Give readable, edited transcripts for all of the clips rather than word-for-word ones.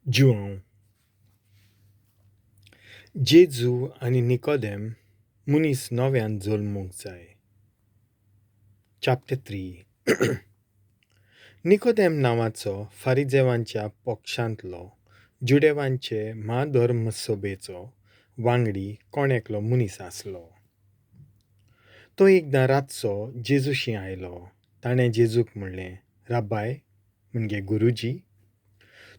जुआंव. जेजू आनी निकोदेम मनीस नव्यान जल्मूंक जाय. चॅप्टर 3. निकोदेम नांवाचो फारिजेवांच्या पक्षांतलो जुदेवांचे म्हाधर्मसभेचो वांगडी कोण एकलो मनीस आसलो. तो एकदां रातचो जेजूशी आयलो. ताणें जेजूक म्हणलें, राब्बाय म्हणजे गुरुजी,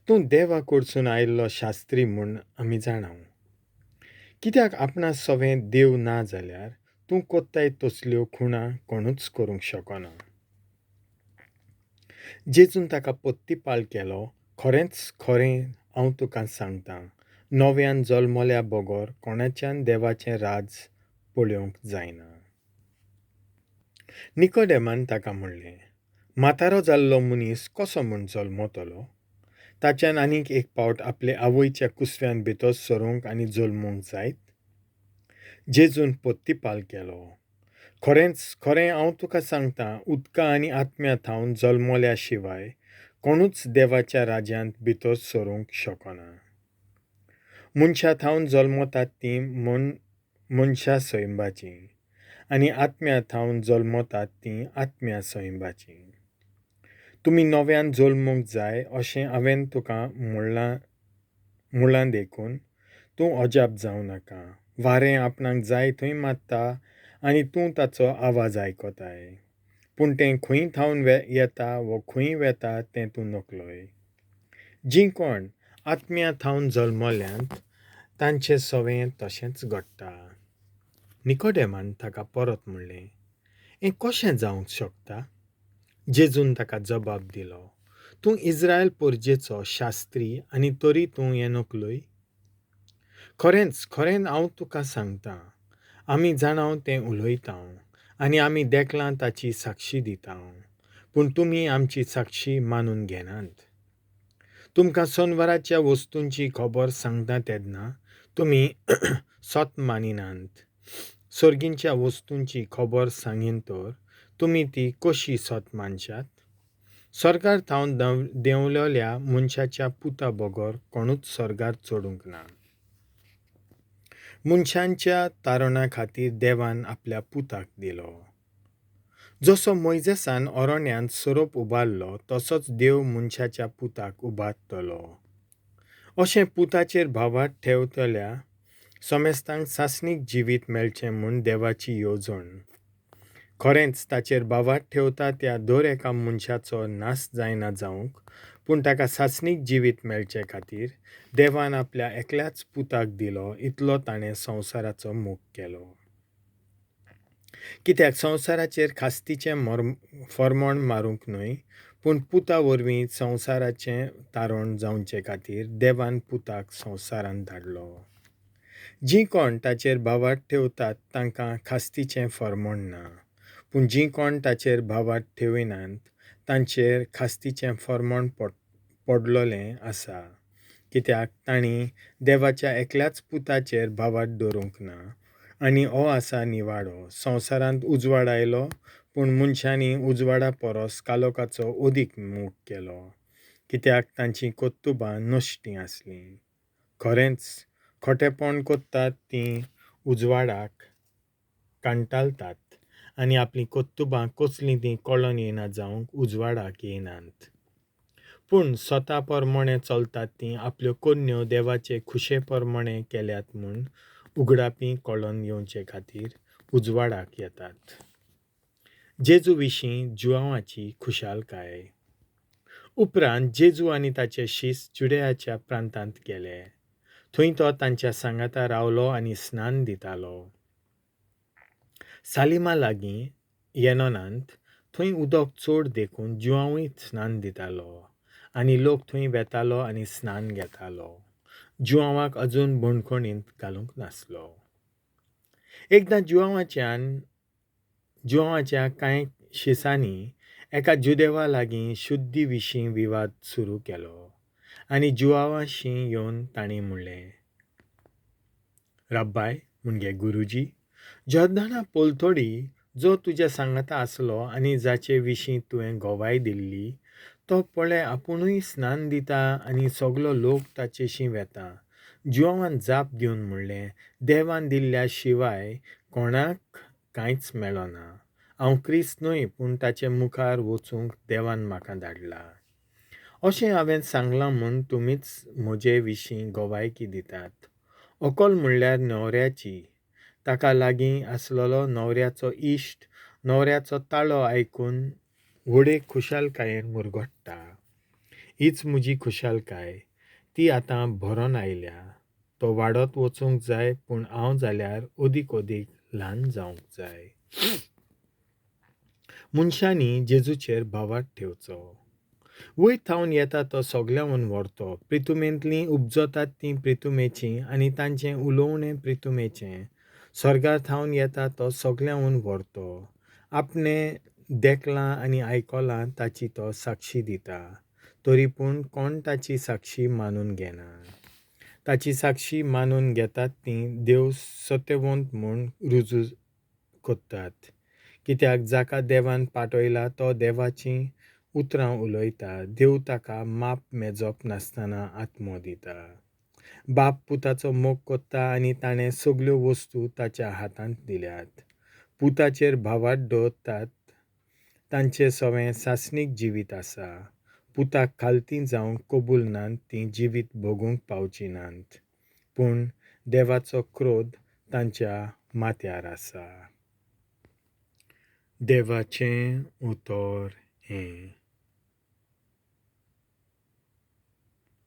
तूं देवा कडसून आयिल्लो शास्त्री म्हूण आमी जाणाव. कित्याक आपणा सवें देव ना जाल्यार तूं कोत्ताय तसल्यो खुणा कोणूच करूंक शकना. जेजून ताका पोत्तीपाल केलो, खरेंच खरें हांव तुका सांगतां, नव्यान जल्मल्या बगर कोणाच्यान देवाचें राज पळोवंक जायना. निकोदेमान ताका म्हणलें, म्हातारो जाल्लो मनीस कसो म्हूण जल्मतलो? ताच्यान आनीक एक पावट आपले आवयच्या कुसव्यान भितर सरूंक आनी जल्मूंक जायत? जेजून पोत्तीपाल केलो, खरेंच खरें हांव तुका सांगतां, उदका आनी आत्म्या थावन जल्मल्या शिवाय कोणूच देवाच्या राज्यांत भितर सरूंक शकना. मनशा थावन जल्मतात तीं मनशा सैंबाचीं आनी आत्म्या थावन जल्मतात तीं आत्म्या सैंबाचीं. तुमी नव्यान जल्मूंक जाय अशें हांवें तुका म्हणलां देखून तूं अजाप जावं नाका. वारें आपणाक जाय थंय मारता आनी तूं ताचो आवाज आयकताय, पूण तें खंय थावन येता वो खंय वेता तें तूं नकळय. जीं कोण आत्म्या थावन जल्मल्यांत तांचें सवें तशेंच घडटा. निकोदेमान ताका परत म्हणलें, हें कशें जावंक शकता? जेजून ताका जबाब दिलो, तूं इस्रायल परजेचो शास्त्री आनी तरी तूं हें नकळय? खरेंच खरें हांव तुका सांगतां, आमी जाणाव तें उलयतांव आनी आमी देखलां ताची साक्षी दितांव, पूण तुमी आमची साक्षी मानून घेनात. तुमकां संवसाराच्या वस्तूंची खबर सांगता तेन्ना तुमी सत मानिनात. सर्गींच्या वस्तूंची खबर सांगीन तर तुमी ती कशी सत मानशात? सर्गार थावन देंवलेल्या मनशाच्या पुता बगर कोणूच सर्गार चडूंक ना. मनशांच्या तारणा खातीर देवान आपल्या पुताक दिलो. जसो मोयजेसान अरण्यांत सोरोप उबारलो तसोच देव मनशाच्या पुताक उबारतलो. अशें पुताचेर भावार्थ ठेवतल्या समेस्तांक सासणीक जिवीत मेळचें म्हूण देवाची येवजण. खरेंच ताचेर भावार्थ ठेवता त्या दर एका मनशाचो नाश जायना जावंक, पूण ताका सासणीक जिवीत मेळचे खातीर देवान आपल्या एकल्याच पुताक दिलो इतलो ताणें संवसाराचो मोग केलो. कित्याक संवसाराचेर खास्तीचें फर्मण मारूंक न्हय, पूण पुता वरवीं संवसाराचें तारण जावचे खातीर देवान पुताक संवसारांत धाडलो. जीं कोण ताचेर भावार्थ ठेवतात तांकां खास्तीचें फर्मण ना, पूण जीं कोण ताचेर भावार्थ ठेविनात तांचेर खास्तीचें फर्मण पडलोलें आसा. कित्याक तांणी देवाच्या एकल्याच पुताचेर भावार्थ दवरूंक ना. आनी हो आसा निवाडो, संवसारांत उजवाड आयलो, पूण मनशांनी उजवाडा परस कालोखाचो अदीक मोग केलो, कित्याक तांचीं कर्तुबां नश्टीं आसलीं. खरेंच खोटेपण कोत्तात तीं उजवाडाक कांटाळटात आनी आपलीं कर्तुबां कसलीं तीं कळोन येना जावंक उजवाडाक येनात. पूण स्वता प्रमाणें चलतात तीं आपल्यो करण्यो देवाचे खुशे प्रमाणें केल्यात म्हूण उगडापी कळोन येवचे खातीर उजवाडाक येतात. जेजू विशीं जुआंवाची खुशालकाय. उपरांत जेजू आनी ताचे शीस जुदेयाच्या प्रांतांत गेले. थंय तो तांच्या सांगाता रावलो आनी स्नान दितालो. सालिमा लागीं येनोनांत थंय उदक चड देखून जुआंवूय स्नान दितालो आनी लोक थंय वेतालो आनी स्नान घेतालो. जुआंवाक अजून बंदखणींत घालूंक नासलो. एकदां जुआंवाच्या कांय शिसांनी एका जुदेवा लागीं शुद्धी विशीं विवाद सुरू केलो आनी जुआंवाशी येवन तांणी म्हणलें, रब्बाय म्हणजे गुरुजी, जॉर्दाना पलतडी जो तुज्या सांगाता आसलो आनी जाचे विशीं तुवें गवाय दिल्ली तो पळे आपुणूय स्नान दिता आनी सगलो लोक ताचेशीं वेता. जुवांवान जाप दिवन म्हणलें, देवान दिल्ल्या शिवाय कोणाक कांयच मेळना. हांव क्रिस्त न्हय, पूण ताचे मुखार वचूंक देवान म्हाका धाडला. अशें हांवें सांगलां म्हूण तुमीच म्हजे विशीं गवायकी दितात. अकल म्हणल्यार न्हवऱ्याची. ताका लागीं आसलेलो न्हवऱ्याचो इश्ट न्हवऱ्याचो ताळो आयकून व्हडे खुशालकायेन मुरगट्टा. हीच म्हजी खुशालकाय. ती आतां भरोन आयल्या. तो वाडत वचूंक जाय, पूण हांव जाल्यार अदीक अदीक ल्हान जावंक जाय. मनशांनी जेजूचेर भावार्थ ठेवचो. वयर थावन येता तो सगल्यांहून व्हरतो. प्रितुमेंतलीं उपजतात तीं प्रितुमेचीं आनी तांचें उलोवणें प्रितुमेचें. स्वर्गार थावन येता तो सगल्यांहून व्हरतो. आपणें देखलां आनी आयकलां ताची तो साक्षी दिता, तरी पूण कोण ताची साक्षी मानून घेना. ताची साक्षी मानून घेतात तीं देव सत्यवंत म्हूण रुजू करतात. कित्याक जाका देवान पाठयला तो देवाचीं उतरां उलयता. देव ताका माप मेजप नासतना आत्मो दिता. बाप पुताचो मोग करता आनी ताणें सगल्यो वस्तू ताच्या हातांत दिल्यात. पुताचेर भावार्थ दवरतात तांचें सवें सासणीक जिवीत आसा. पुताक खालती जावंक कबूल नात तीं जिवीत भोगूंक पावचीं नात, पूण देवाचो क्रोध तांच्या माथ्यार आसा. देवाचें उतर हें.